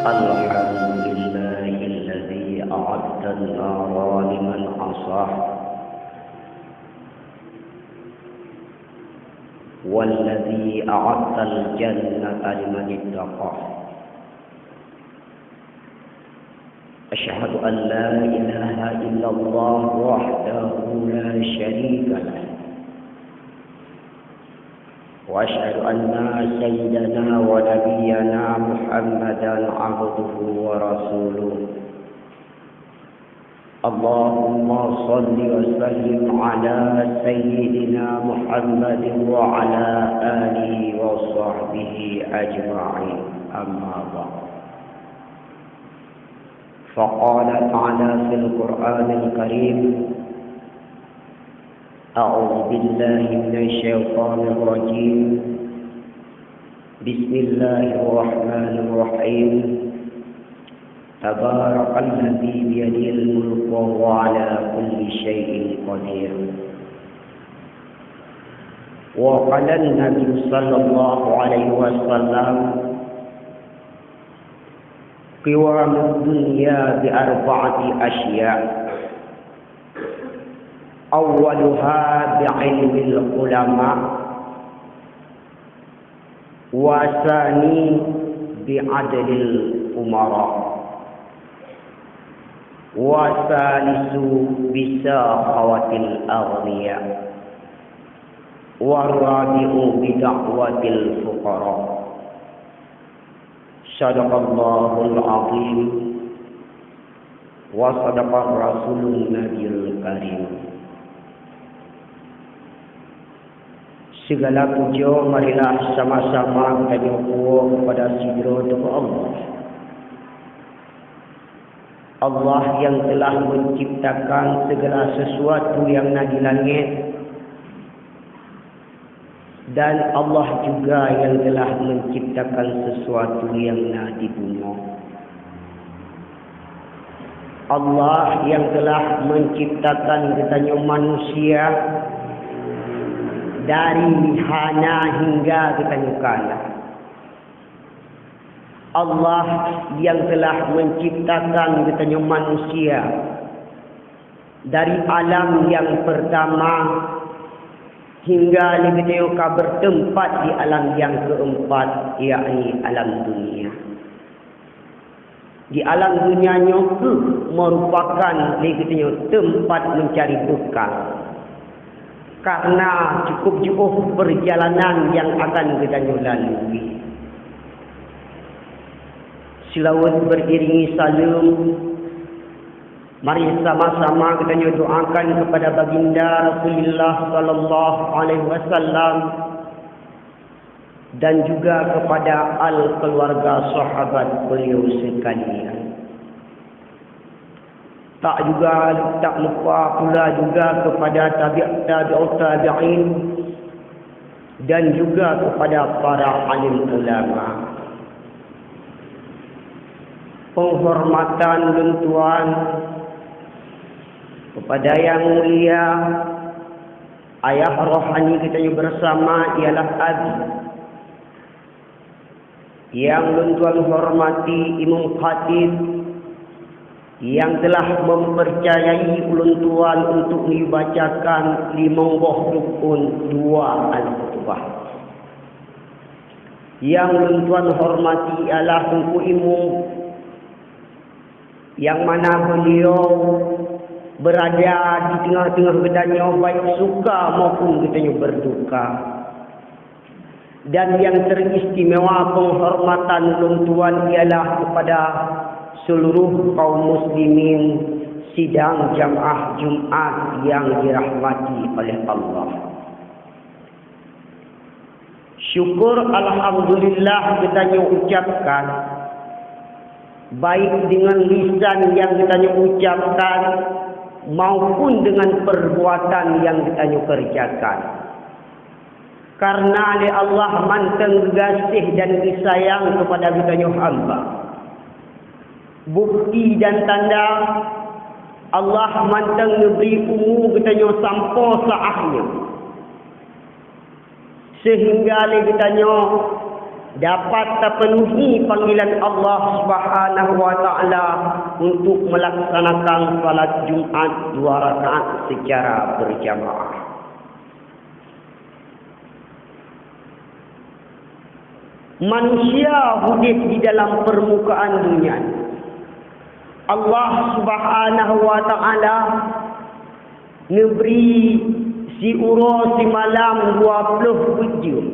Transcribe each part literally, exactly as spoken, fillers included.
الحمد لله الذي أعد النار لمن عصاه، والذي أعد الجنة لمن اتقاه. أشهد أن لا إله إلا الله وحده لا شريك له، وأشهد أن سيدنا ونبينا محمدا عبده ورسوله. اللهم صل وسلم على سيدنا محمد وعلى آله وصحبه أجمعين. أما بعد. فقال تعالى في القرآن الكريم: أعوذ بالله من الشيطان الرجيم. بسم الله الرحمن الرحيم. تبارك الذي بيده الملك وهو على كل شيء قدير. وقال النبي صلى الله عليه وسلم: قوام الدنيا بأربعة أشياء، أولها بعلم العلماء، وثاني بعدل الأمراء، وثالث بسخاوة الأغنياء، والرابع بدعوة الفقراء. صدق الله العظيم وصدق رسول النبي الكريم. Segala puja marilah sama-sama geutanyoe puwoe keupada sidroe Teungku Allah. Allah yang telah menciptakan segala sesuatu yang na di langit, dan Allah juga yang telah menciptakan sesuatu yang na di bumoe. Allah yang telah menciptakan geutanyoe manusia dari hana hingga geutanyoe kana. Allah yang telah menciptakan geutanyoe manusia dari alam yang pertama hingga lé geutanyoe ka bertempat di alam yang keempat, yakni alam dunia. Di alam dunia nyoe kheueh merupakan lé geutanyoe tempat mencari bekal, karena cukup jiôh perjalanan yang akan geutanyoe lalui. Seulaweuet beriringi saleuem, mari sama-sama geutanyoe doakan kepada Baginda Rasulullah sallallahu alaihi wasallam dan juga kepada al keluarga sahabat beliau sekalian. Tak juga, tak lupa pula juga kepada tabi-, tabi'ut tabi'in dan juga kepada para alim ulama. Penghormatan lôn tuan kepada yang mulia ayah rohani geutanyoe bersama ialah Abi. Yang lôn tuan hormati Imam Khatib yang telah mempercayai ulôn tuan untuk dibacakan limong boh rukun dua al-khutbah. Yang lôn tuan hormati ialah Teungku Imum, yang mana beliau berada di tengah-tengah geutanyoe, baik suka maupun geutanyoe berduka. Dan yang teristimewa penghormatan ulôn tuan ialah kepada seluruh kaum muslimin sidang jamaah Jumat yang dirahmati oleh Allah. Syukur alhamdulillah geutanyoe ucapkan, baik dengan lisan yang geutanyoe ucapkan maupun dengan perbuatan yang geutanyoe kerjakan. Karena lé Allah mantong geugaséh dan geusayang kepada geutanyoe hamba. Bukti dan tanda, Allah mantong neubri umu geutanyoe sampoe saát nyoe. Sehingga lé geutanyoe Dapat tapenuhi panggilan Allah Subhanahu wa Ta'ala untuk melaksanakan salat Jumat dua rakaat secara berjamaah. Manusia udép di dalam permukaan dunia. Allah Subhanahu wa Ta'ala neubri siuroe simalam dua ploh buet jeuem.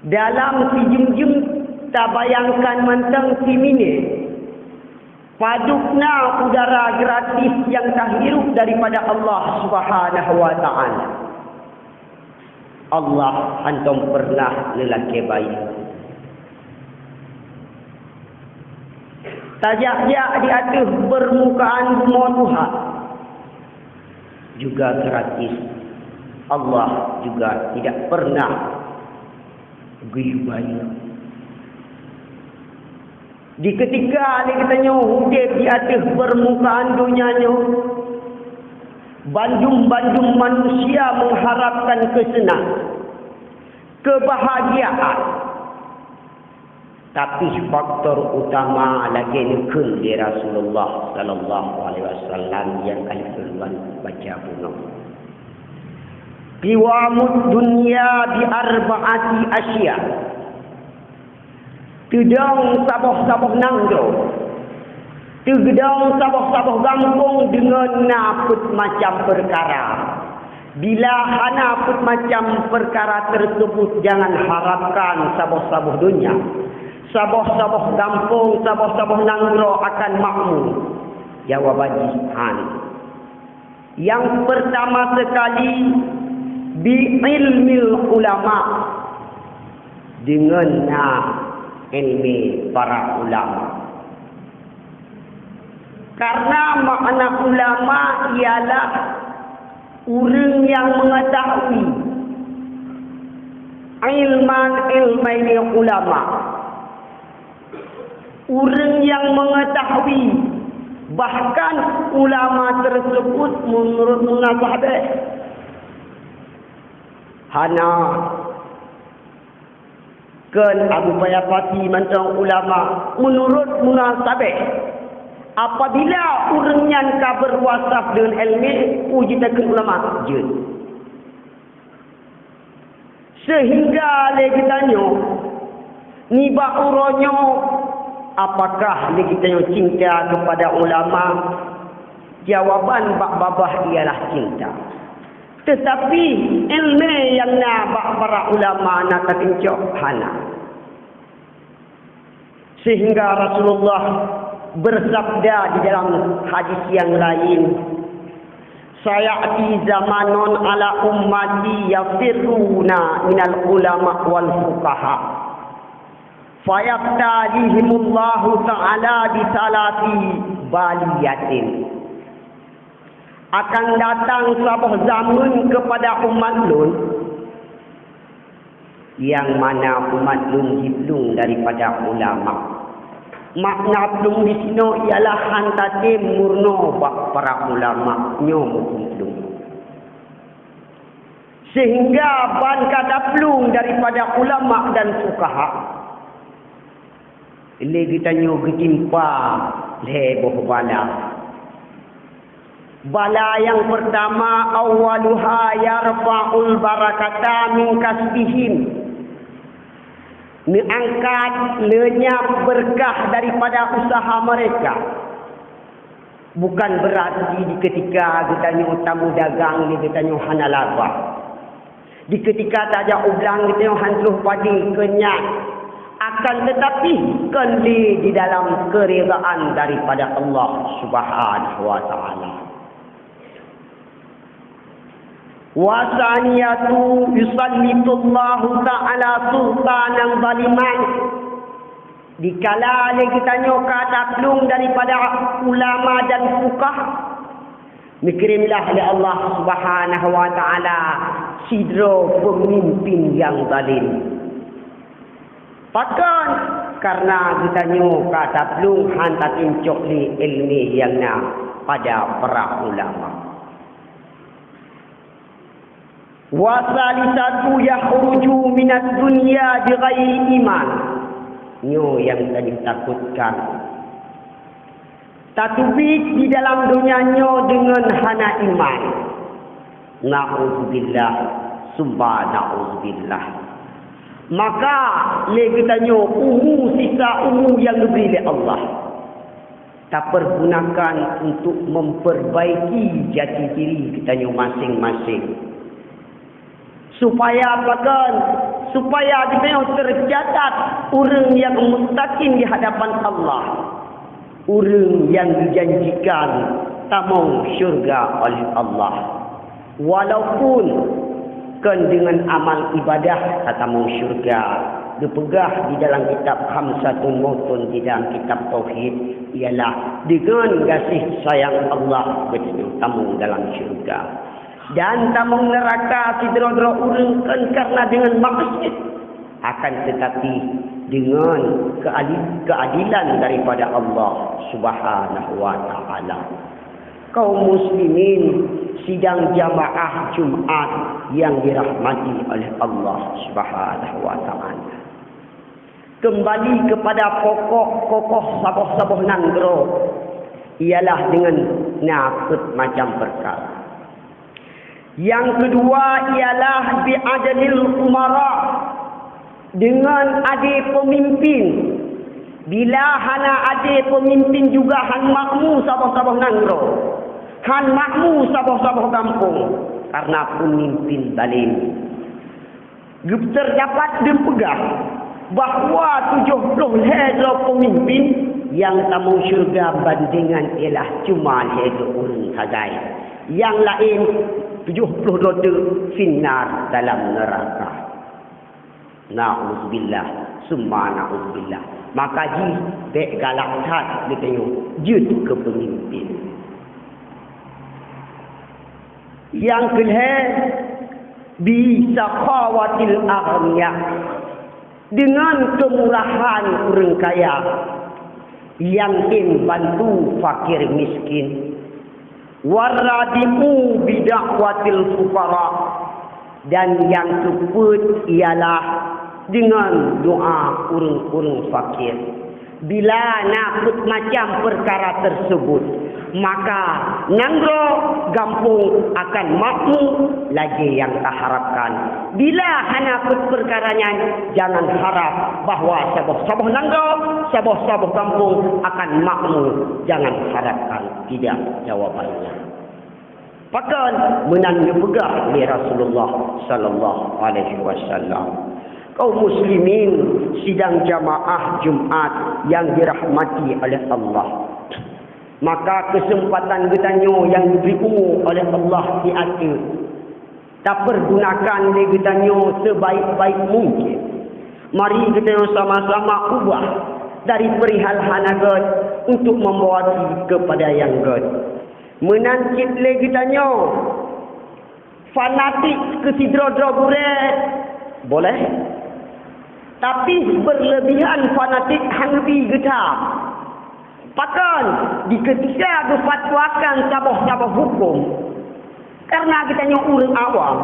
Dalam sijeuem-jeuem tabayangkan mantong siminée, padub na udara gratis nyang tahirup daripada Allah Subhanahu wa Ta'ala. Allah hántom peureunah neulakée bayeue. Tajak-jak di ateueh peurmukaan bumoe tuha juga gratis. Allah juga tidak pernah geuyue bayeue. Di keutika lé geutanyoe udép di ateueh peurmukaan donya nyoe, bandum-bandum manusia mengharapkan keuseunangan, keubahgiaan. Tapi faktor utama lagée neukheun lé Rasulullah sallallahu alaihi wasallam nyang ka lheueh lôn baca bunoe. Qiwamud dunya bi arba'ati asya. Teudong saboh-saboh nanggroe, teugeudong saboh-saboh gampông deungon na peuet macam peukara. Bila hana peuet macam peukara teuseubut, jangan harapkan saboh-saboh donya, saboh-saboh gampông, saboh-saboh nanggroe akan makmur. Jawaban jih hana. Nyang peurtama seukali, bi ilmil ulama, deungon na iéleumé para ulama. Karena makna ulama ialah ureuëng nyang meungeutahui, ilman ilmaini ulama. Ureuëng nyang meungeutahui, bahkan ulama teuseubut meunurot munasabah. Hana kon Abu Paya Pati mantong ulama meunurot munasabah. Apabila ureuëng nyan ka beuwasaf deungon iéleumé, uji takheun ulama jeuet. Sehingga lé geutanyoe, nibak uroe nyoe, apakah lé geutanyoe cinta keupada ulama? Jawaban bak babah ialah cinta. Teutapi, iéleumé nyang na bak para ulama na tateuncok hana. Sehingga Rasulullah bersabda di dalam hadis yang lain, "Sayati zamanun ala ummati yafirruna minal ulama wal fuqaha, fayabtalihimullahu ta'ala bisalati baliyatin." Akan datang saboh zaman keupada umat lôn, nyang mana umat lôn jiplueng daripada ulama. Makna plueng disinoe ialah hán tatem meurunoe bak para ulama nyoe meuteuplueng. Sehingga ban ka taplueng daripada ulama dan fuqaha, lé geutanyoe geutimpa lhée boh bala. Bala nyang peurtama, awwaluha yarfa'ul barakata min kasbihim. Neuangkat, neunyab beureukat daripada useuha meureka. Bukan beurati di keutika geutanyoe tameudagang lé geutanyoe hana laba. Di keutika tajak u blang geutanyoe hán troh padé keu nyan, akan teutapi kon lé di dalam keuridaan daripada Allah Subhanahu wa Ta'ala. Wa tsaniyatu yusallitullahu ta'ala sultanan zaliman. Dikala lé geutanyoe ka taplueng daripada ulama dan fuqaha, neukirém lah lé Allah Subhanahu wa Ta'ala sidroe peumimpin nyang zalim. Pakon? Kareuna geutanyoe ka taplueng hán tateuncok lé iéleumé nyang na pada para ulama. Wa salisatu yakhruju minad dunya bighairi iman. Nyoe nyang tanyoe takutkan. Tateubiet di dalam donya nyoe deungon hana iman. Na'udzubillah, summa na'udzubillah. Maka lé geutanyoe umu sisa umu nyang geubri lé Allah, tapeurgunakan untuk memperbaiki jati diri geutanyoe maséng-maséng. Supaya pakon? Supaya geutanyoe teucatat ureuëng nyang mustaqim di hadapan Allah, ureuëng nyang geujanjikan tamong syurga oleh Allah. Walaupun kon deungon amal ibadah tatamong syurga, geupeugah di dalam kitab Khamsatun Mawtun, di dalam kitab Tauhid, ialah deungon gaséh sayang Allah geutanyoe tamong dalam syurga. Dan tamong neuraka sidroe-droe ureuëng kon karena deungon maksiat, akan tetapi deungon keali-, keadilan daripada Allah Subhanahu wa Ta'ala. Kaum muslimin sidang jamaah Jumat yang dirahmati oleh Allah Subhanahu wa Ta'ala. Kembali kepada pokok kokoh saboh-saboh nanggroe, ialah deungon na peuet macam peukara. Nyang keudua ialah bi adlil umara, deungon adé peumimpin. Bila hana adé peumimpin juga han makmu saboh-saboh nanggroe, han makmu saboh-saboh gampông, karena peumimpin zalim. Geupeuteudapat geupeugah bahwa tujoh ploh lhée droe peumimpin nyang tamong syeuruga bandengan ialah cuma lhée droe ureuëng sagai. Nyang laén tujoh ploh droe teuk finnar dalam neuraka. Na'udzubillah, summa na'udzubillah. Maka jih bék galak that geutanyoe jeuet keu peumimpin. Nyang keulhée, bi sakhawatil aghniya, deungon keumurahan ureuëng kaya nyang tem bantu fakir miskin. Waradimu bi da'watil fuqara, dan nyang keupeuet ialah deungon doá ureuëng-ureuëng fakir. Bila na peuet macam peukara teuseubut, maka nanggroe gampông akan makmu lagée nyang taharapkan. Bila hana peuet peukara nyan, jangan harap bahwa saboh-saboh nanggroe, saboh-saboh gampông akan makmu. Jangan harapkan, tidak jawabannya. Pakon? Meunan geupeugah lé Rasulullah sallallahu alaihi wasallam. Kaum muslimin sidang jamaah Jumat nyang dirahmati oleh Allah, maka keuseumpatan geutanyoe nyang geubri umu oleh Allah siat teuk tapeurgunakan lé geutanyoe seubaik-baik mungken. Mari geutanyoe sama-sama ubah dari perihal hana gét untuk membawa keupada nyang gét. Meunan cit lé geutanyoe fanatik keu sidroe-droe gurée, boleh. Tapi beureulebihan fanatik han neubi geutam. Pakon? Di keutika geufatwakan saboh-saboh huköm, karena geutanyoe ureuëng awam,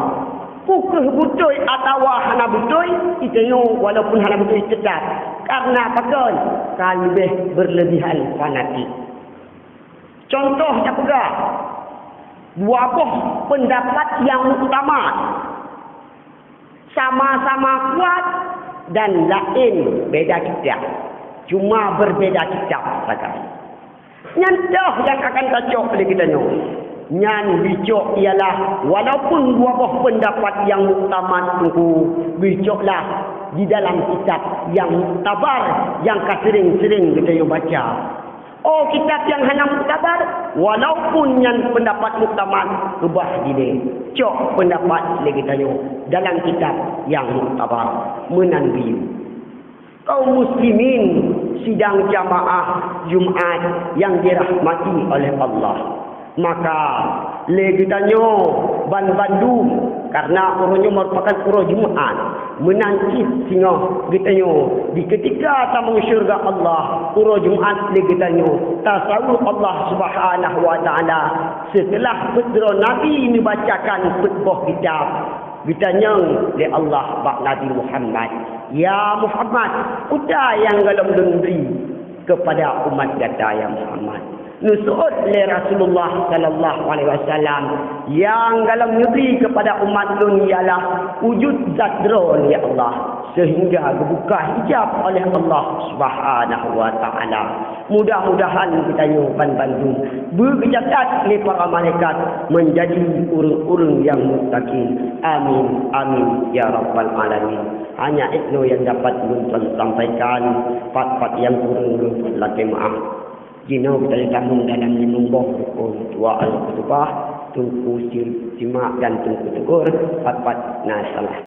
peu kheueh beutôi atawa hana beutôi, geutanyoe walaupun hana beutôi teutap. Karena pakon? Ka leubeh beureulebihan fanatik. Cuntoh tapeugah, dua boh peundapat nyang muktamad, sama-sama kuat dan laén beda kitab, cuma berbeda kitab sagai. Nyan toh nyang akan tacok lé geutanyoe. Nyan bicok ialah walaupun dua boh peundapat nyang muktamad teungku, bicoklah di dalam kitab nyang muktabar nyang ka seuring-seuring geutanyoe baca. Oh kitab nyang hana muktabar, walaupun nyan peundapat muktamad, keubah dilée, cok peundapat lé geutanyoe dalam kitab nyang muktabar. Meunan biyeu. Kaum muslimin sidang jamaah Jumat nyang dirahmati oleh Allah. Maka lé geutanyoe banbandum, karena uroe nyoe meurupakan uroe Jumat, meunan cit singoh geutanyoe di keutika tamong syeuruga Allah, uroe Jumat lé geutanyoe tasaweue Allah Subhanahu wa Ta'ala seuteulah peuet droe Nabi neubacakan peuet boh kitab. Geutanyong lé Allah bak Nabi Muhammad, "Ya Muhammad, peue nyang gohlom lôn bri keupada umat gata, ya Muhammad?" Neuseuôt lé Rasulullah sallallahu alaihi wasallam, "Nyang gohlom neubri keupada umat lôn ialah wujud zat droe, ya Allah, seuhingga geubuka hijab oleh Allah Subhanahu wa Ta'ala." Mudah-mudahan geutanyoe ban bandum beugeucatat lé para malaikat meunjadi ureuëng-ureuëng nyang muttaqin. Amin, amin, ya rabbal alamin. Hanya inoe nyang dapat lôn sampaikan, pat-pat nyang kureueng lôn lakée meuáh. Jinoe geutanyoe tamong dalam limong boh rukon dua al-khutbah, Teungku Simak dan Teungku Tegur, pat-pat na salah.